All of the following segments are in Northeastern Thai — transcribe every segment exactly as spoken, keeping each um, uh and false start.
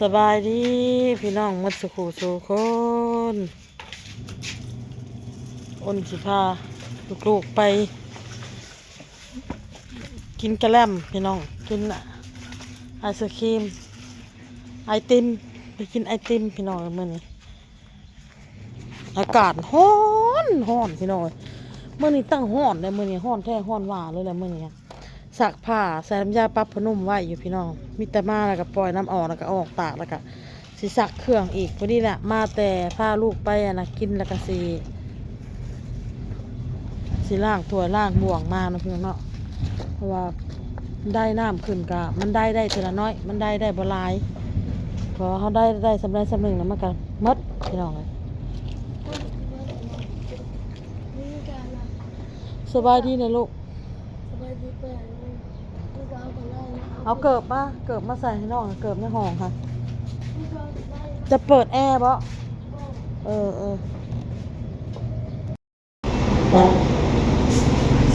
สบายดีพี่น้องหมดสุขสู่คน อ้นสิพาลูกๆไป กินกะแลมพี่น้อง กินไอศครีม ไอติม ไปกินไอติมพี่น้องมื้อนี้ อากาศฮ้อนฮ้อนพี่น้องเอ้ย มื้อนี้ตั้งฮ้อนเลย มื้อนี้ฮ้อนแท้ฮ้อนว่าเลยแหละมื้อนี้ ซักผ้าใส่น้ำยาปรับผ้านุ่มไว้อยู่พี่น้อง มีแต่มาแล้วก็ปล่อยน้ำออกแล้วก็ออกตากแล้วก็สิซักเครื่องอีก พอดีแหละ มาแต่พาลูกไปอะนะ กินแล้วก็สิ สิล้างถ้วยล้างบ่วงมาเนาะพี่น้องเนาะ เพราะว่าได้น้ำขึ้นกะ มันได้ได้เท่าน้อย มันได้ได้บ่หลาย เพราะว่าเขาได้ได้สำเร็จสำเร็จแล้วมันก็หมดพี่น้องเอ้ย สบายดีนะลูก สบายดีเปิ้น ลูกเอาไปเลยนะ เอาเกิบมา เกิบมาใส่ให้น้อง เกิบในห้องค่ะ ลูกเอาไปเลยนะ จะเปิดแอร์บ่ เออ เออ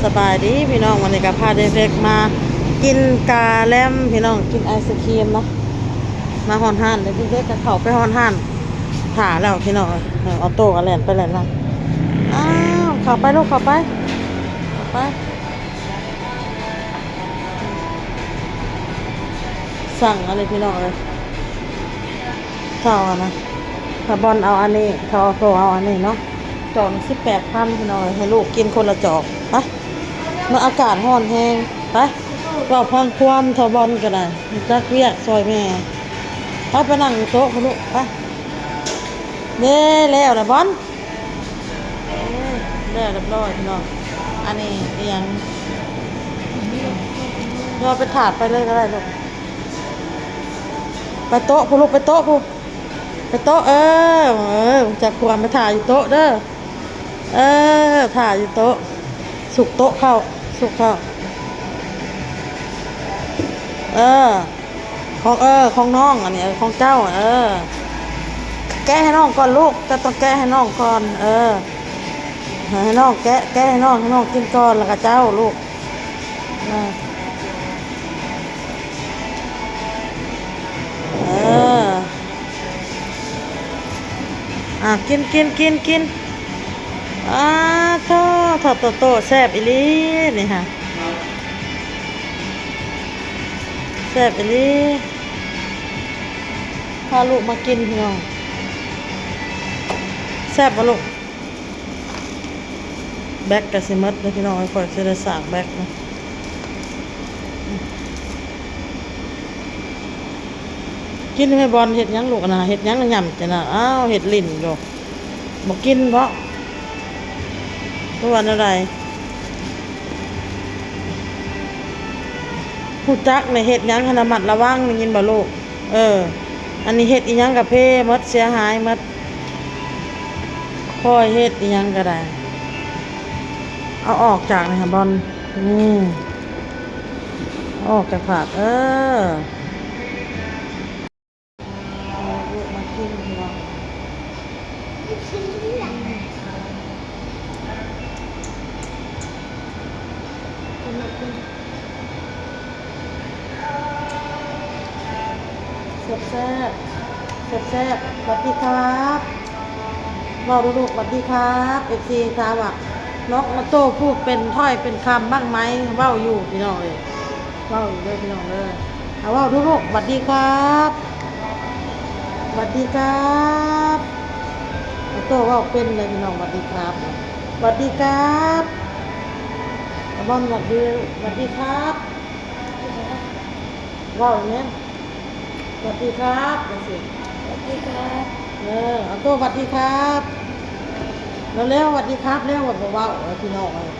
สบายดีพี่น้อง วันนี้ก็พาเด็กๆมากินกาแลมพี่น้อง กินไอศครีมเนาะ มาฮอดฮ้าน เด็กๆก็เข้าไปฮอดฮ้าน ถ่าแล้วพี่น้อง เออ ออโต้ก็แล่นไปแล่นมา อ้าว เข้าไปลูก เข้าไป เข้าไป สั่งอะไรพี่น้องเอ้ย เท่าอันนะ ถ้าบอลเอาอันนี้ ถ้าออโต้เอาอันนี้เนาะ จอกสิบแปดพันพี่น้องเอ้ย ให้ลูกกินคนละจอก ไป เมื่ออากาศฮ้อนแฮง ไป เว้าพังความเท่าบอลก็ได้ จักเวียกซอยแม่ ไป ไปนั่งอยู่โต๊ะพุ้นลูก ไป เย้ แล้วนะบอล เออ แล้วเรียบร้อยพี่น้อง อันนี้อีหยัง เราไปถาดไปเลยก็ได้ลูก ไปโต๊ะพุ้นลูก ไปโต๊ะพุ้น ไปโต๊ะ เออ เออ จักความไปถ่าอยู่โต๊ะเด้อ เออ ถ่าอยู่โต๊ะ สุกโต๊ะเข้า สุกเข้า เออ ของ เออ ของน้อง อันนี้ เออ ของเจ้า เออ แกะให้น้องก่อนลูก เจ้าต้องแกะให้น้องก่อน เออ ให้น้องแกะ แกะให้น้อง ให้น้องกินก่อน แล้วก็เจ้าลูก เออ เออ อ่ะ กิน กิน กิน กิน อ่า โถ่ โถ่ โถ่ โถ่ แซ่บอีหลี นี่ฮะ แซ่บอีหลี พาลูกมากินพี่น้อง แซ่บบ่ลูก แบกก็สิหมดเลยพี่น้อง ข้อยสิได้สากแบกนะ กินแม่บอลเฮ็ดหยังลูกนะ เฮ็ดหยังหย่ำจ้ะนะ อ้าว เฮ็ดลิ้นอยู่ บ่กินบ่ คือว่าแนวใด ฮู้จักนะ เฮ็ดหยังให้ระมัดระวัง ได้ยินบ่ลูก เออ อันนี้เฮ็ดอีหยังกะเพหมด เสียหายหมด คอยเฮ็ดอีหยังก็ได้ เอาออกจากนี่ค่ะบอล อืม เอาออกจากผัก เออ เอาลูกมากินพี่น้อง แซ่บแซ่บ แซ่บแซ่บ สวัสดีครับ เว้าดูลูก สวัสดีครับ เอฟซี ถามว่า น้องออโต้พูดเป็นถ้อยเป็นคำบ้างไหม เว้าอยู่พี่น้องเอ้ย เว้าอยู่เด้อพี่น้องเด้อ เอาเว้าดูลูก สวัสดีครับ สวัสดีครับ ออโต้เว้าเป็นเลยพี่น้อง สวัสดีครับ สวัสดีครับ บอลสวัสดี สวัสดีครับ เว้าอย่างเนี้ย สวัสดีครับ จังสิ สวัสดีครับ เออ ออโต้สวัสดีครับ เร็วๆ สวัสดีครับ เร็ว ว่าบ่เว้า เออ พี่น้องเอ้ย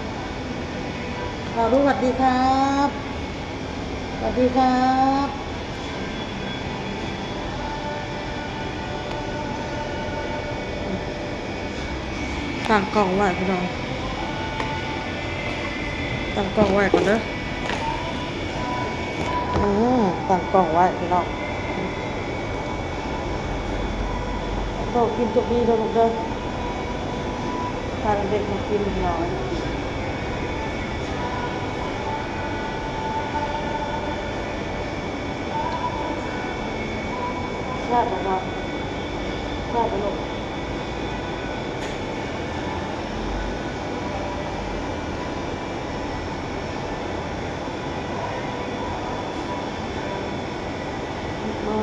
เอาดู สวัสดีครับ สวัสดีครับ ตั้งกล้องไว้พี่น้อง ตั้งกล้องไว้ก่อนเด้อ อืม ตั้งกล้องไว้พี่น้อง โตกินจุกนี้เด้อลูกเด้อ พาเด็กมากินพี่น้อง ข้าบอกว่าข้าไปลงมา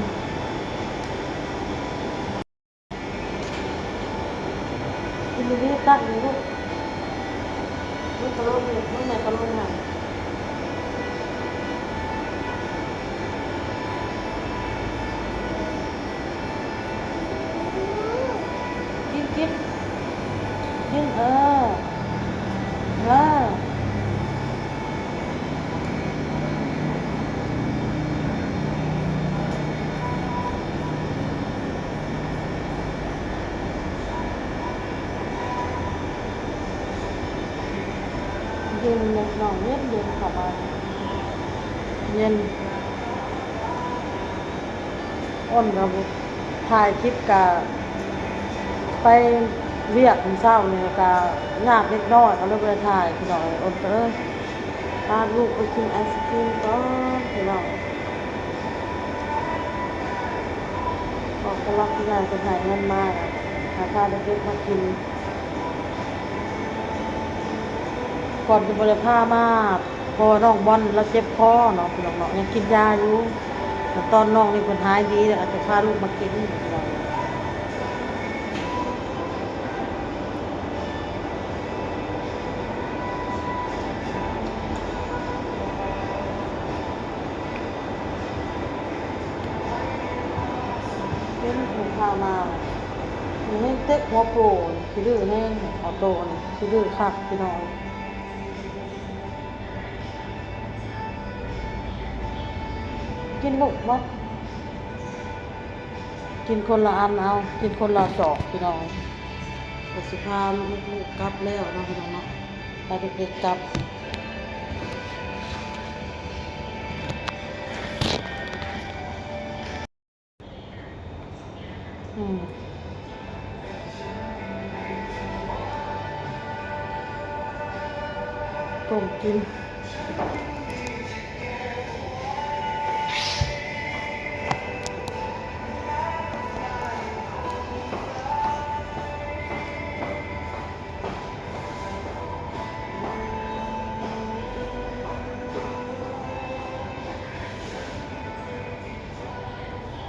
กินดีๆ ตักเลยลูก ลูกกระโหลกเนี่ย ลูกแม่กระโหลกหัก กิน กิน กิน เออ เออ เย็นเลยน้อง เย็นเย็นเข้ามา เย็น อ้นก็บ่ถ่ายคลิปกะ ไปเวียกมื้อเช้านี่กะยากเล็กน้อย ก็เลยบ่ได้ถ่ายพี่น้อง อ้นก็เลยพาลูกไปกินไอศกรีมก่อนพี่น้อง ออกกำลังกายเพิ่นให้เงินมา หาพาเด็กๆมากิน ก่อนจะบ่ได้พามา เพราะว่าน้องบอลลาวเจ็บคอเนาะพี่น้องเนาะ ยังกินยาอยู่ แต่ตอนน้องนี่เพิ่นหายดีแล้วก็จะพาลูกมากินพี่น้อง เป็นผู้พามา มีแฮงเต็กหัวโปน ขี้ดื้อแฮง ออโต้นี่ ขี้ดื้อคักพี่น้อง กินลูกบ่ กินคนละอันเอา กินคนละสองพี่น้อง ก็สิพาลูกๆกลับแล้วเนาะพี่น้องเนาะ พาเด็กๆกลับ อืม ต้มกิน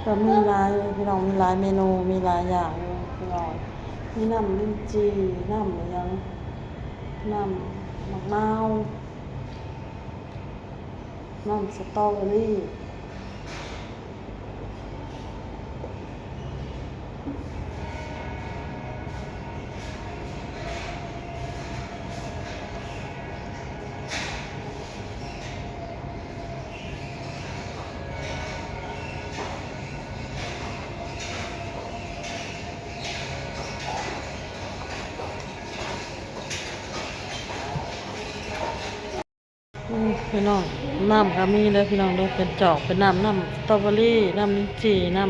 ก็มีหลายพี่น้อง มีหลายเมนู มีหลายอย่างอยู่พี่น้อง มีน้ำลิ้นจี่ น้ำอิหยัง น้ำมะนาว น้ำสตรอเบอรี่ อืม พี่น้อง น้ำก็มีเด้อพี่น้องเด้อ เป็นจอก เป็นน้ำ น้ำสตรอเบอรี่ น้ำลิ้นจี่ น้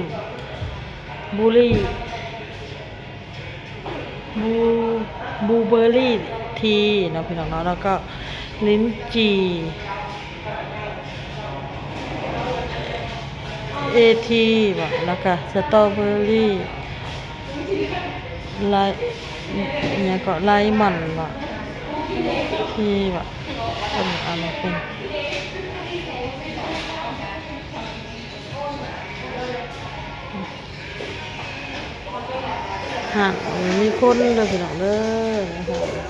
ำบลูเบอรี่ บลู บลูเบอรี่ทีเนาะพี่น้องเนาะ แล้วก็ลิ้นจี่ เอที บ่ แล้วก็สตรอเบอรี่ ไล อิหยังก็ไลมอน บ่ ที บ่ เป็นอะไรเป็น ห้างมีคนเด้อพี่น้องเด้อ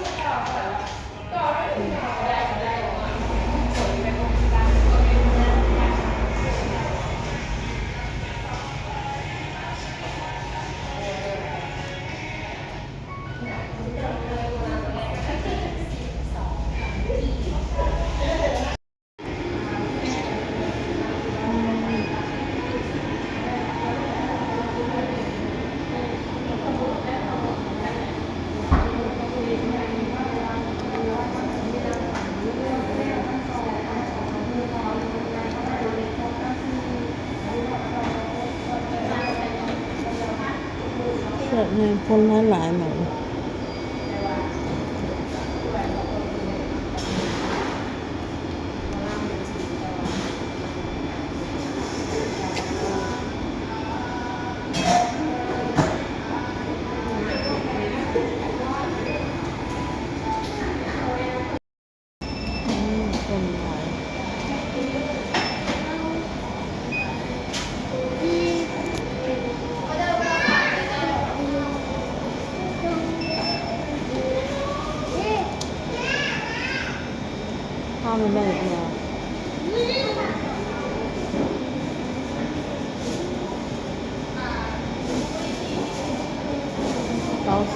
แซ่บแฮง คนหลายๆ หม่อง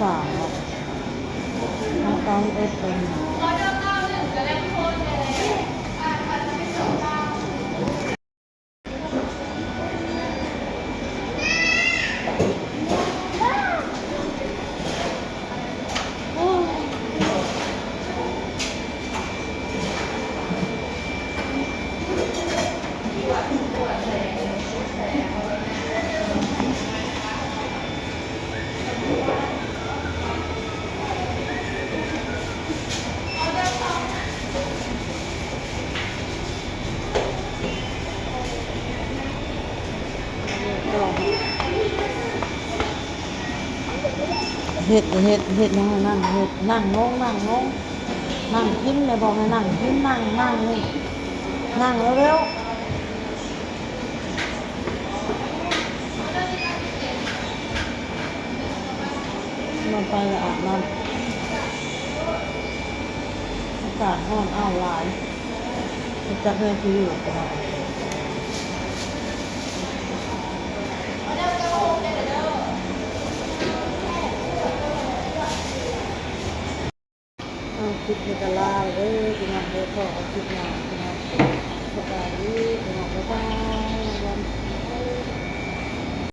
สามเนาะ น้องต้องเอฟเป็น เฮ็ด เฮ็ด เฮ็ดหยังนั่น เฮ็ด นั่งลง นั่งลง นั่งกินเลย บอกให้นั่งกิน นั่ง นั่งนี่ นั่งเร็วๆ มาไปแล้วอาบน้ำ อากาศร้อนอ้าวหลาย จักแม่คืออยู่กัน เอาคลิปนี้ก็ลาไปเด้อพี่น้องเด้อ พ้อกันคลิปหน้าพี่น้อง สบายดีพี่น้อง บ๊ายบาย